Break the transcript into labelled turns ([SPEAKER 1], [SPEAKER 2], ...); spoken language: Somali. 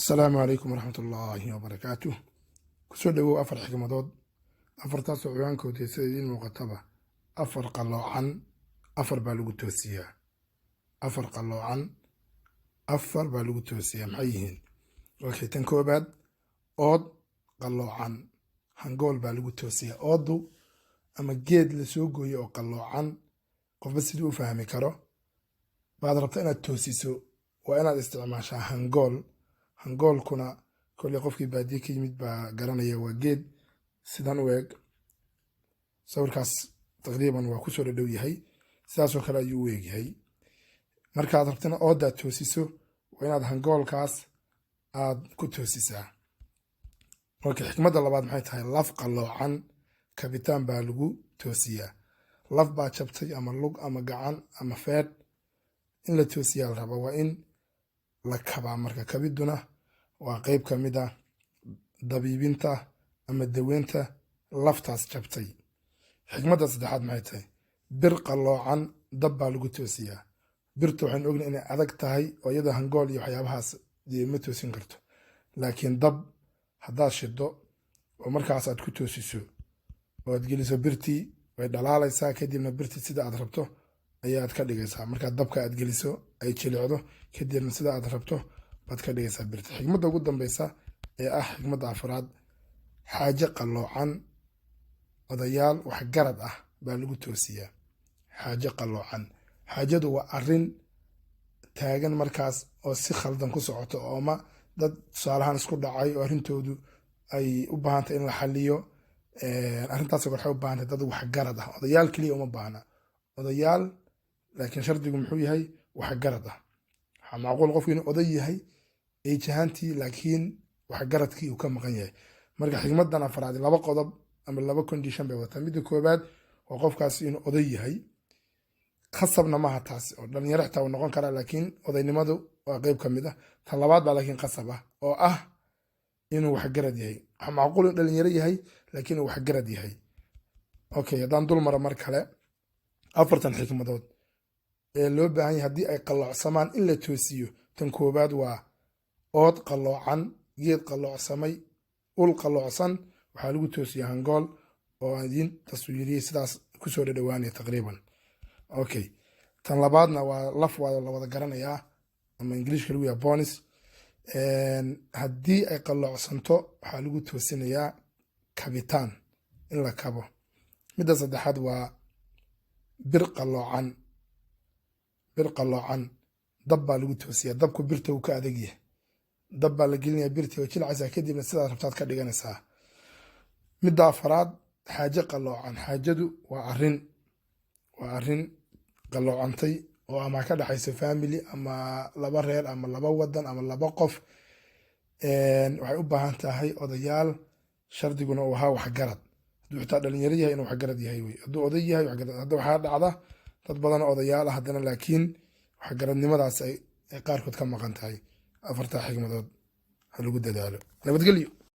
[SPEAKER 1] Asalaamu calaykum waraxmatullaahi wabarakaatuh. Kusoo dhowow afar xikmadood, afartaasoo ciwaankooda sida idiin muuqataba: afar qalloocan afar baa lagu toosiyaa. Afar qalloocan afar baa lagu toosiyaa, maxay yihiin? Okay, tan koobaad: ood qalloocan hangool baa lagu toosiyaa. Ooddu ama geed lasoo gooyo oo qalloocan, qofba siduu u fahmi karo, baad rabta inaad toosiso, waa inaad isticmaashaa hangool. Hangoolkuna kolley qofkii baadiye ka yimid baa garanaya, waa geed sidan u eg. Sawirkaas taqriiban waa kusoo dhadhow yahay, sidaasoo kale ayuu u egyahay. Markaad rabtana ooddaad toosiso, waa inaad hangoolkaas aad ku toosisaa. Marka xikmadda labaad maxay tahay? Laf qalloocan kabitaan baa lagu toosiyaa. Laf baa jabtay, ama lug ama gacan ama feedh, in la toosiyaa la rabaa, waa in la kabaa. Marka kabidduna waa qeyb ka mid ah dabiibinta ama daweynta laftaas jabtay. Xikmadda saddexaad maxay tahay? Bir qalloocan dab baa lagu toosiyaa. Birta waxaynu ognahay inay adag tahay, oo iyada hangool iyo waxyaabahaas dee ma toosin karto, laakiin dab haddaad shido oo markaas aad ku toosiso oo aad geliso birtii, way dhalaalaysaa. Kadibna birtii sida aad rabto ayaad ka dhigaysaa. Markaad dabka aad geliso, ay jilicdo, kadibna sida aad rabto baad ka dhigaysaa birta. Xikmadda ugu dambeysa ee ah xikmadda afraad: xaaje qalloocan odayaal waxgarad ah baa lagu toosiyaa. Xaaje qalloocan, xaajadu waa arrin taagan markaas oo si khaldan ku socoto, ooma dad tusaalahaan isku dhacay oo arrintoodu ay u baahantay in la xaliyo. Arrintaas waxay u baahantay dad waxgarad ah. Odayaal keliya uma baahna, odayaal laakiin shardigu muxuu yahay? Waxgarad ah. Waxaa macquul qofku inuu oday yahay age ahaantii, laakiin waxgaradkii uu ka maqan yahay. Marka xikmadan afraad laba qodob ama laba condition bay wataa. Midda koobaad waa qofkaas inuu oday yahay, khasabna maaha taas, oo dhalinyaro xitaa uu noqon karaa, laakiin odaynimadu waa qeyb ka mid ah. Ta labaad baa laakiin khasab ah, oo ah inuu waxgarad yahay. Waxaa macquul inuu dhalinyaro yahay, laakiin uu waxgarad yahay. Okay, haddaan dul maro mar kale afartan xikmadood ee loo baahan yahay haddii ay qalloocsamaan in la toosiyo: tan koobaad waa ood qalloocan, geed qalloocsamay, ul qalloocsan waxaa lagu toosiya hangool, oo aan idiin taswiiriyey, sidaas kusoo dhadhawaanaya taqriiban. Okay, tan labaadna waa laf, waa la wada garanayaa, ama Ingiliishka lagu yaha bones. Haddii ay qalloocsanto, waxaa lagu toosinayaa kabitaan, in la kabo. Midda saddexaad waa bir qalloocan. Bir qalloocan dab baa lagu toosiyaa. Dabku birta uu ka adag yahay. Dab baa la gelinaya birtii, way jilcaysaa, kadibna sidaad rabtaad ka dhiganaysaa. Midda afaraad, xaaje qalloocan. Xaajadu waa arrin qalloocantay oo ama ka dhexayso family ama laba reer ama laba wadan ama laba qof. Waxay u baahan tahay odayaal, shardiguna uu ahaa waxgarad. Hadduu xitaa dhalinyaro yahay, inuu waxgarad yahay wey. Hadduu oday yahay, waxgarad. Hadda waxaa dhacda dad badan oo odayaal ah, haddana laakiin waxgaradnimadaas ay qaarkood ka maqan tahay. Afartaa xikmadood ha lagu dadaalo. Nabadgelyo.